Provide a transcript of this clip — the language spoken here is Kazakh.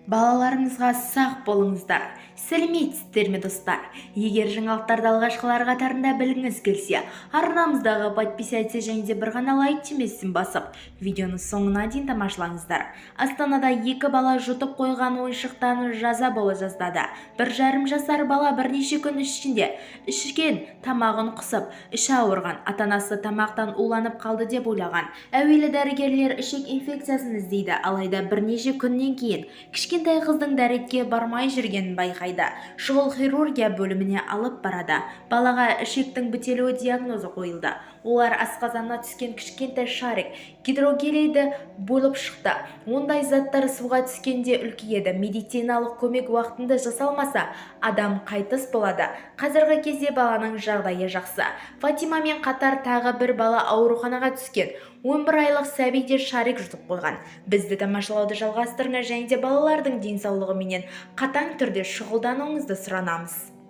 Балаларыңызға сақ болыңыздар! Сәлеметсіздер ме, достар! Егер жаңалықтарды алғашқылар қатарында білгіңіз келсе, арнамыздағы подписаться және де бір ғана лайк түймесін басып, видеоны соңына дейін тамашалаңыздар. Астанада екі бала жұтып қойған ойыншықтан жаза бола жаздады. 1,5 жасар бала бірнеше күн ішінде ішкен тамағын құсып, іші ауырған. Ата-анасы тамақтан уланып қалды деп ойлаған. Әуелі дәрігерлер ішек инфекциясын іздейді, алайда бірнеше күннен кейін кішкентай қыздың дәретке бармай жүргенін байқайды. Шұғыл хирургия бөліміне алып барады. Балаға ішектің бітелуі диагнозы қойылды. Олар асқазанына түскен кішкентай шарик гидрогелейді болып шықты. Ондай заттар суға түскенде үлкейеді. Медициналық көмек уақытында жасалмаса, адам қайтыс болады. Қазіргі кезде баланың жағдайы жақсы. Фатимамен қатар тағы бір бала ауруханаға түскен. 11 айлық сәби де шарик жұтып қойған. Бізді тамашалауды жалғастырыңыз және де балалардың денсаулығыменен қатаң түрде шұғылдануыңызды сұранамыз.